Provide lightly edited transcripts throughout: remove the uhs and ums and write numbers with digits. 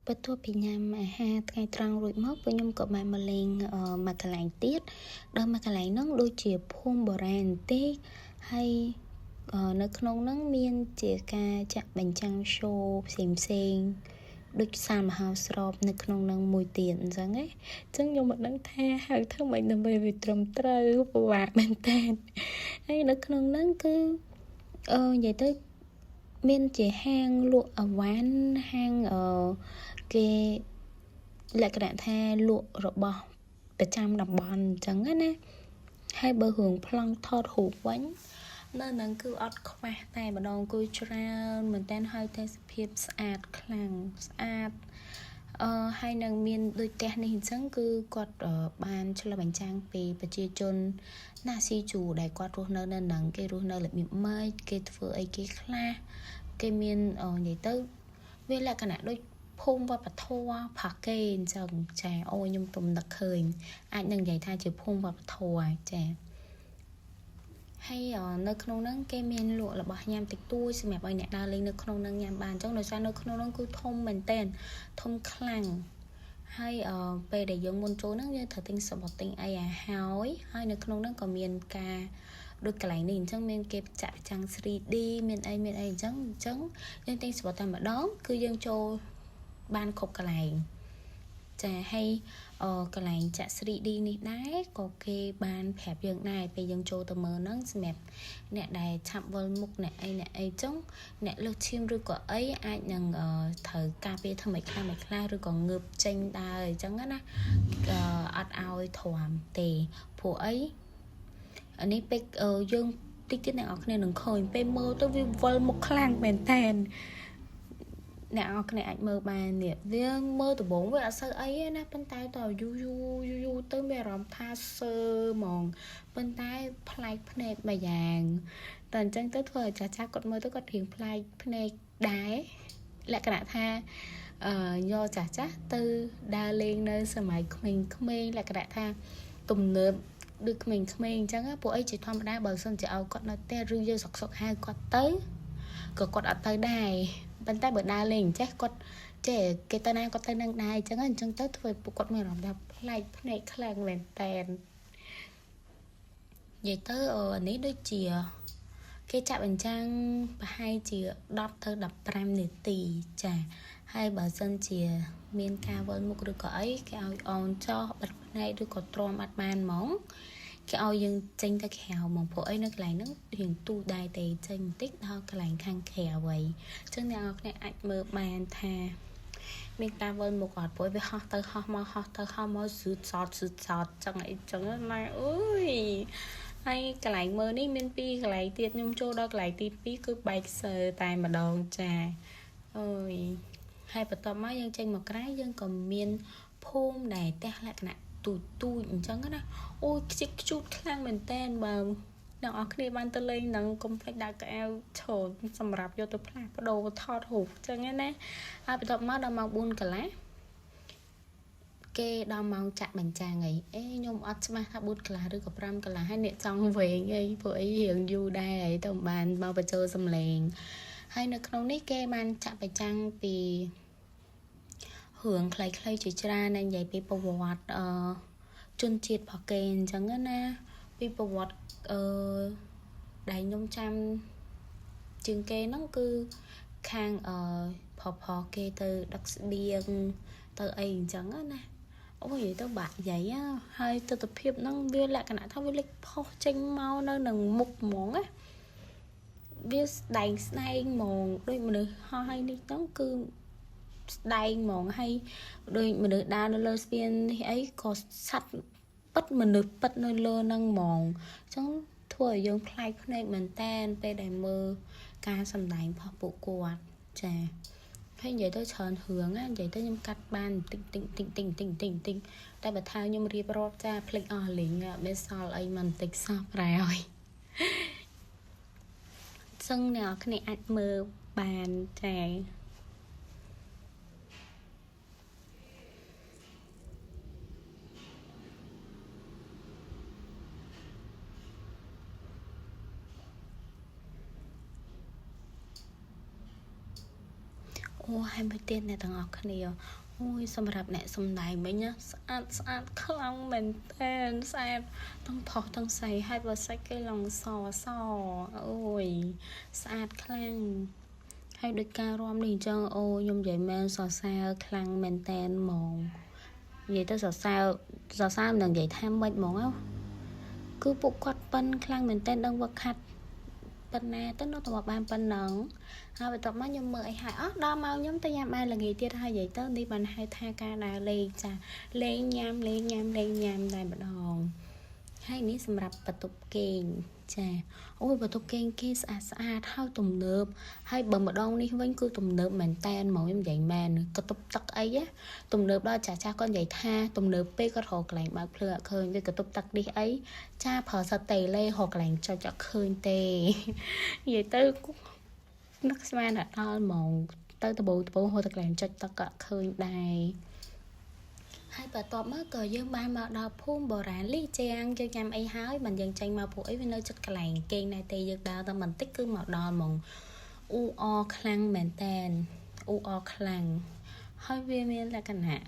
បន្ទាប់ពីញ៉ាំអាហារថ្ងៃត្រង់រួចមកពួកខ្ញុំក៏បានមកលេងមួយកន្លែងទៀតដល់មួយកន្លែងហ្នឹងដូចជាភូមិបុរាណបន្តិចហើយនៅក្នុងហ្នឹងមានជាការចាក់បញ្ចាំង show ផ្សេងផ្សេងដូចសាលមហោស្រពនៅក្នុងហ្នឹងមួយទៀតអញ្ចឹងណាអញ្ចឹងខ្ញុំមិនដឹងថាហៅធ្វើម៉េចដើម្បីវាត្រឹមត្រូវពិបាកមែនតើហើយនៅក្នុងហ្នឹងគឺនិយាយទៅមានជាហាងលក់អវ៉ាន់ហាងគេលក្ខណៈថាលក់របស់ប្រចាំតំបន់អញ្ចឹងណាហើយបើរឿងប្លង់ថតរូបវិញនៅនឹងគឺអត់ខ្វះតែម្ដងគឺច្រើនមែនតើហើយទេសភាពស្អាតខ្លាំងស្អាតហើយនឹងមានដូចផ្ទះនេះអញ្ចឹងគឺគាត់បានឆ្លុះបញ្ចាំងពីប្រជាជនណាស៊ីជូដែលគាត់រស់នៅនៅនឹងគេរស់នៅរបៀបម៉េចគេធ្វើអីគេខ្លះគេមាននិយាយទៅវាលក្ខណៈដូចភូមិវប្បធម៌ផាកេអញ្ចឹងចាអូខ្ញុំទំនឹកឃើញអាចនឹងនិយាយថាជាភូមិវប្បធម៌ចាហើយនៅក្នុងហ្នឹងគេមានលក់របស់ញ៉ាំតិចតួចសម្រាប់ឲ្យអ្នកដើរលេងនៅក្នុងហ្នឹងញ៉ាំបានអញ្ចឹងដោយសារនៅក្នុងហ្នឹងគឺធំមែនទែនធំខ្លាំងហើយពេលដែលយើងមុនចូលហ្នឹងយើងត្រូវទិញសំបុត្រទិញអីឲ្យហើយហើយនៅក្នុងហ្នឹងក៏មានការដូចកន្លែងនេះអញ្ចឹងមានគេចាក់ចាំង 3D មានអីមានអីអញ្ចឹងអញ្ចឹងយើងទិញសំបុត្រតែម្ដងគឺយើងចូលបានគ្រប់កន្លែងចាហើយកន្លែងចាក់ 3D នេះដែរក៏គេបានប្រាប់យើងដែរពេលយើងចូលទៅមើលហ្នឹងសម្រាប់អ្នកដែលឆាប់វិលមុខអ្នកអីអ្នកអីចឹងអ្នកលើសឈាមឬក៏អីអាចនឹងត្រូវការពារធ្វើមិនខ្លះមិនខ្លះឬក៏ងើបចេញដើរអញ្ចឹងណាអត់ឲ្យទ្រាំទេព្រោះអីអានេះពេលយើងតិចទៀតអ្នកនរគ្នានឹងឃើញពេលមើលទៅវាវិលមុខខ្លាំងមែនតើអ្នកនរគ្នាអាចមើលបាននេះវាមើលដំបូងវាអត់សូវអីទេណាប៉ុន្តែតយូរយូរយូរទៅមានអារម្មណ៍ថាសើហ្មងប៉ុន្តែប្លែកភ្នែកមួយយ៉ាងតែអញ្ចឹងទៅធ្វើឲ្យចាស់ចាស់គាត់មើលទៅគាត់រៀងប្លែកភ្នែកដែរលក្ខណៈថាយកចាស់ចាស់ទៅដើរលេងនៅសម័យក្មេងៗលក្ខណៈថាទំនើបដូចក្មេងៗអញ្ចឹងពួកអីជាធម្មតាបើសិនជាឲ្យគាត់នៅផ្ទះឬយើងសុកសុកហៅគាត់ទៅក៏គាត់អត់ទៅដែរប៉ុន្តែបើដើរលេងអញ្ចេះគាត់ចេះគេទៅណាគាត់ទៅនឹងដែរអញ្ចឹងអញ្ចឹងទៅធ្វើពួកគាត់មានអារម្មណ៍ថាប្លែកភ្នែកខ្លាំងមែនតែននិយាយទៅអានេះដូចជាគេចាក់បញ្ចាំងប្រហែលជា10ទៅ15នាទីចាហើយបើសិនជាមានការវិលមុខឬក៏អីគេឲ្យអោនចោះបិទភ្នែកឬក៏ទ្រាំអត់បានហ្មងគេឲ្យយើងចេញទៅក្រៅហ្មងព្រោះអីនៅកន្លែងហ្នឹងរៀងទូដែរទេចេញបន្តិចដល់កន្លែងខាងក្រៅហើយអញ្ចឹងអ្នកនរគ្នាអាចមើលបានថាមានការវិលមុខអត់ព្រោះវាហោះទៅហោះមកហោះទៅហោះមកស៊ឺតសតស៊ឺតសតចឹងអីចឹងណាអើយហើយកន្លែងមើលនេះមាន2កន្លែងទៀតខ្ញុំចូលដល់កន្លែងទី2គឺបែកសើតែម្ដងចាអើយហើយបន្ទាប់មកយើងចេញមកក្រៅយើងក៏មានភូមិដែលផ្ទះលក្ខណៈទូចទូចអញ្ចឹងណាអូយខ្ជិចខ្ជូតខ្លាំងមែនតែនបើអ្នកនរគ្នាបានទៅលេងនឹងកុំភ្លេចដាក់កៅអៅឈរសម្រាប់យកទៅផ្លាស់ប្ដូរថតរូបអញ្ចឹងណាហើយបន្ទាប់មកដល់ម៉ោង4កន្លះគេដល់ម៉ោងចាក់បញ្ចាំងអីអេខ្ញុំអត់ច្បាស់ថា4កន្លះឬក៏5កន្លះហើយអ្នកចង់វែងអីព្រោះអីរៀងយូរដែរអីទៅបានមកបញ្ចូលសំឡេងហើយនៅក្នុងនេះគេបានចាក់បញ្ចាំងពីរឿងខ្លីៗជាច្រើននិយាយពីប្រវត្តិជនជាតិរបស់គេអញ្ចឹងណាពីប្រវត្តិដែលខ្ញុំចាំជាងគេហ្នឹងគឺខាងផផគេទៅដឹកស្បៀងទៅអីអញ្ចឹងណាអូយទៅបាក់យាយហើយទស្សនភាពហ្នឹងវាលក្ខណៈថាវាលេចផុសចេញមកនៅនឹងមុខហ្មងណាវាស្ដែងស្ដែងហ្មងដូចមនុស្សហោះហើយនេះហ្នឹងគឺស្ដែងហ្មងហើយដូចមនុស្សដើរនៅលើស្ពាននេះអីក៏សัตว์ពិតមនុស្សពិតនៅលើហ្នឹងហ្មងអញ្ចឹងធ្វើឲ្យយើងប្លែកភ្នែកមែនតែនពេលដែលមើលការសម្ដែងរបស់ពួកគាត់ចាហើយនិយាយទៅច្រើនរឿងណានិយាយទៅខ្ញុំកាត់បានតិចតិចតិចតិចតិចតិចតិចតែបើថាខ្ញុំរៀបរាប់ចាភ្លេចអស់លីងអត់មានសល់អីមិនតិចសោះប្រែហើយសឹងអ្នកនរគ្នាអាចមើលបានចា អូហើយមួយទៀតអ្នកទាំងអស់គ្នាអូយសម្រាប់អ្នកសំដែងវិញណាស្អាតស្អាតខ្លាំងមែនតើស្អាតទាំងផុសទាំងស្រីហើយបើសាច់គេឡងសសអូយស្អាតខ្លាំងហើយដោយការរាំនេះអញ្ចឹងអូខ្ញុំនិយាយមែនសរសើរខ្លាំងមែនតែនហ្មងនិយាយទៅសរសើរសរសើរមិនដឹងនិយាយថាម៉េចហ្មងគឺពួកគាត់ប៉ិនខ្លាំងមែនតែនដឹងវឹកហាត់ប៉ុណ្ណាទៅនៅតែមកបានប៉ុណ្ណឹងហើយបន្ទាប់មកខ្ញុំមើលអីហើយអស់ដល់មកខ្ញុំទៅញ៉ាំបាយល្ងាចទៀតហើយនិយាយទៅនេះបានហៅថាការដើរលេងចាលេងញ៉ាំលេងញ៉ាំលេងញ៉ាំតែម្ដងហើយនេះសម្រាប់បន្ទប់គេងចាអូយបន្ទប់គេងគេស្អាតស្អាតហើយទំនើបហើយបើម្ដងនេះវិញគឺទំនើបមែនតែនហ្មងខ្ញុំនិយាយមែនកតុបទឹកអីណាទំនើបដល់ចាស់ចាស់គាត់និយាយថាទំនើបពេកគាត់រកកន្លែងបើកភ្លើងអត់ឃើញវាកតុបទឹកនេះអីចាប្រើសិតតេលេរកកន្លែងចុចអត់ឃើញទេនិយាយទៅនឹកស្មានដល់ហ្មងទៅដបូដបូហូតកន្លែងចុចទឹកក៏ឃើញដែរហើយបន្ទាប់មកក៏យើងបានមកដល់ភូមិបុរាណលីជាងយើងញ៉ាំអីហើយមិនយើងចេញមកពួកអីវានៅចិត្តកន្លែងគេងដែរទេយើងដើរតែបន្តិចគឺមកដល់ហ្មងអ៊ូអខ្លាំងមែនតែនអ៊ូអខ្លាំងហើយវាមានលក្ខណៈ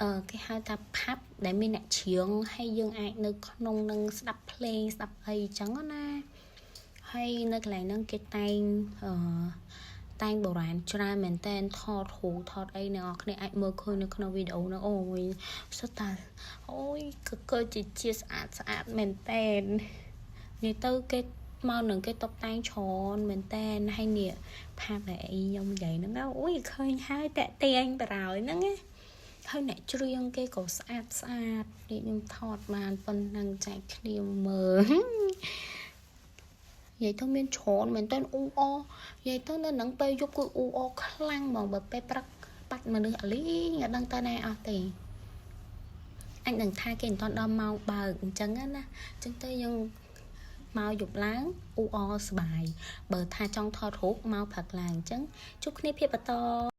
អឺគេហៅថាផាប់ដែលមានអ្នកច្រៀងហើយយើងអាចនៅក្នុងនឹងស្ដាប់ភ្លេងស្ដាប់អីចឹងណាហើយនៅកន្លែងហ្នឹងគេតែងអឺតែងបុរាណច្រើនមែនតែនថតរូបថតអីអ្នកនរគ្នាអាចមើលឃើញនៅក្នុងវីដេអូហ្នឹងអូយសុទ្ធតាអូយក៏ជាជាស្អាតស្អាតមែនតែននិយាយទៅគេមកនឹងគេតុបតែងច្រើនមែនតែនហើយនេះផាបដែលអីខ្ញុំនិយាយហ្នឹងអូយឃើញហើយតាក់ទាញបរោយហ្នឹងណាហើយអ្នកច្រៀងគេក៏ស្អាតស្អាតនេះខ្ញុំថតបានប៉ុណ្ណឹងចែកគ្នាមើលនិយាយទៅមានច្រើនមែនតើអ៊ូអនិយាយទៅនៅនឹងពេលយប់គឺអ៊ូអខ្លាំងហ្មងបើពេលព្រឹកបាច់មនុស្សអលីងអត់ដឹងទៅណាអស់ទេអញនឹងថាគេមិនទាន់ដល់ម៉ោងបើកអញ្ចឹងណាអញ្ចឹងទៅយើងមកយប់ឡើងអ៊ូអសបាយបើថាចង់ថតរូបមកព្រឹកឡើងអញ្ចឹងជួបគ្នាភាពបន្ត។